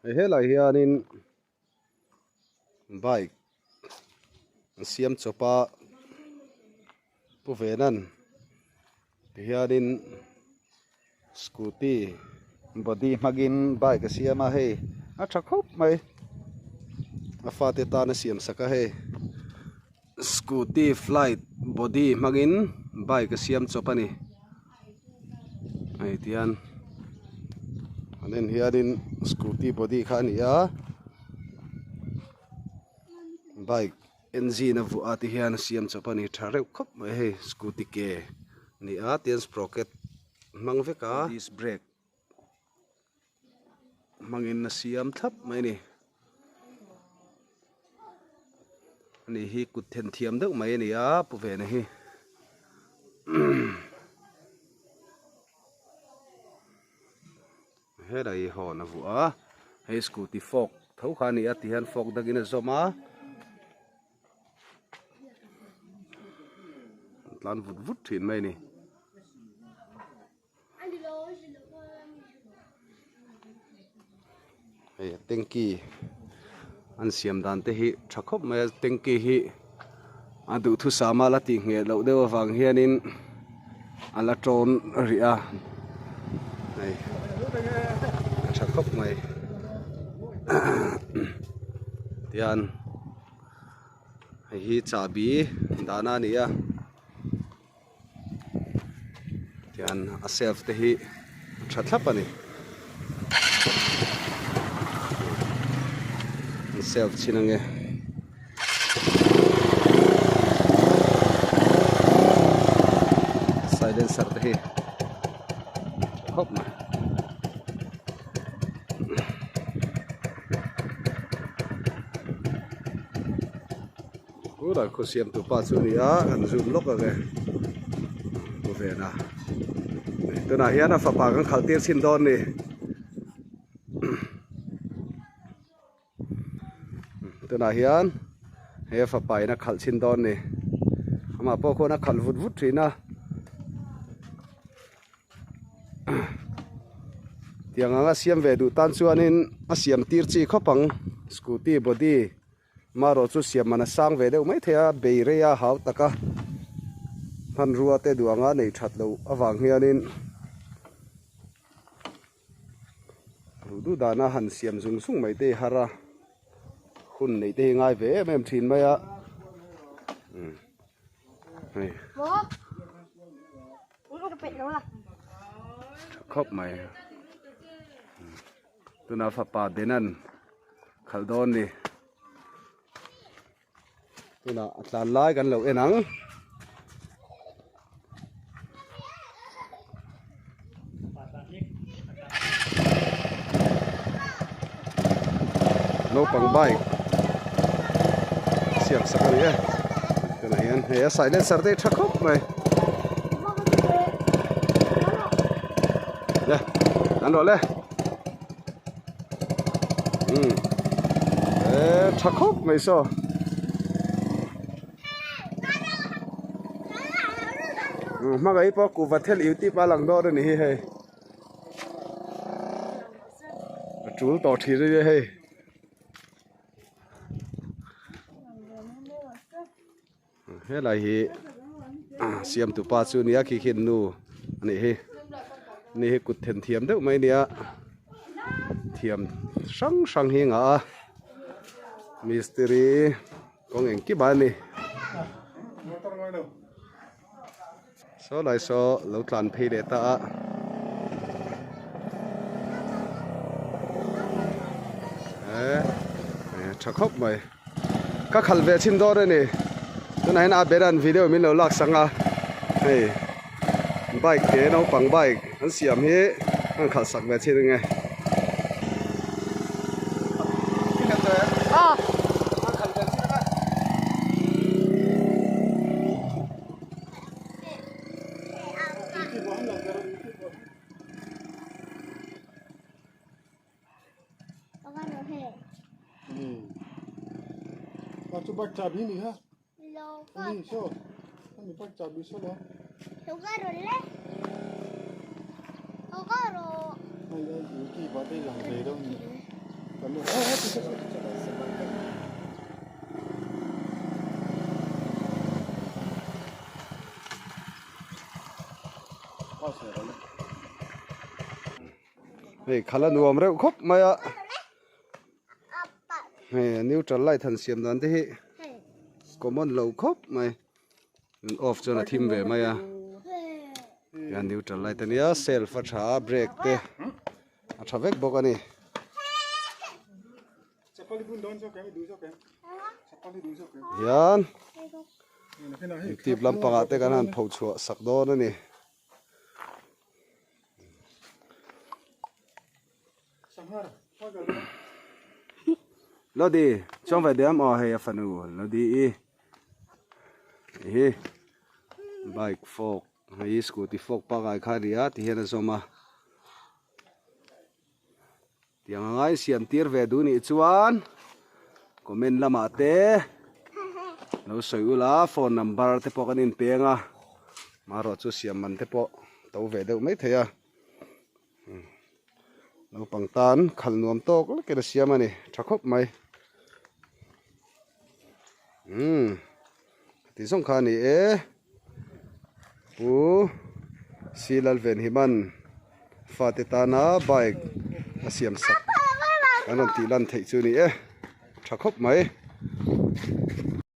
Hei helai hianin bike an siam chawp a pu venan tihianin scooty body hmangin bike a siam a hei a tha khawp mai a fate tan a siam sak a hei scooty flight body hmangin bike a siam chawp a ni. Hei tihian an en hianin scooty body kha a ni a bike engine a vuah a ti hian a siam chawp a ni tha reuh khawp mai hei scooty ke a ni a tian sprocket hmang vek a disc brake hmangin a siam thlap mai a ni ani hi kut then thiam deuh mai a ni a pu vena hi helai hi hawn a vuah a hei scooty fork tho kha a ni a tihian fork dangin a zawm a tlan vut vut thin mai a ni. Hei tanky an siam dan te hi tha khawp mai a tanky hi a duhthusam a la tih ngheh loh deuh avang hianin a la tawn rih a hei a tha khawp mai tihian hei hi chahbi dahna a ni a. Tihian a shelf te hi a tha thlap a ni an shelf chhin ange silencer te hi tha khawp mai. Tunah khaw siam tu pa chu a ni a kan zoom lawk ang e pu vena tunah hian a fapa kan khalh tir chhin dawn a ni tunah hian he a fapa in a khalh chhin dawn a ni amah pawh khuan a khalh vut vut thin a tiang anga siam ve duh tan chuanin a siam tir chi khawp ang scooty body. Marawh chu siam man a sang ve deuh mai thei a, bei rei a hau tak a, hmanrua te duh anga nei that loh avang hianin duh duh dana han siam zung zung mai te hi har a, hun neih te hi ngai ve em em thin mai a, hei tha khawp mai. Tuna fapa Benan khalh dawn ni. Tuna a tlan lai kan lo en ang. Naupang bike siam sak a ni e. Tunah hian hei a silencer te hi tha khawp mai. Le an rawh le. Um e tha khawp mai saw. Hmangaih pawh kuhva thel youtube a lang dawn a ni hi hei. A tul tawh thin a nia hei. Helai hi siamtu pa chu nia khi khi nu a nih hi ni hi kut then thiam deuh mai nia thiam hrang hrang hi ngah a mistiri kawng engkim a ni saw lai saw lo tlan phei leh ta a. Tha khawp mai ka khalh ve chhin dawn a ni tunah hian a beran video min lo lak sang a hei bike te naupang bike an siam hi an khalh sak ve chhin ange. Hei khala nuam reuh khawp mai a hei neutral light han siam dan te hi common lo khawp mai an off chuan a thim ve mai a hian neutral light a nia self a tha a brake te a tha vek bawk a ni. Hian tip lampangah te kan han pho chhuah sak dawn a ni. Lodi chuang ve diam aw hei a fanu Lodi i hi bike fork hei scooty fork pangngai kha a ni a tihian a zawm a. Tiang anga i siam tir ve duh nih chuan comment lamah te lo sawi ula phone number te pawh kan inpeng a marawh chu siam man te pawh to ve deuh mai thei a naupang tan khalh nuam tawk lekin a siam a ni tha khawp mai umm ti zawng kha a ni e. Pu Silalvenhiman fate tana bike a siam sak an rawn tih lan theih chu a ni e tha khawp mai.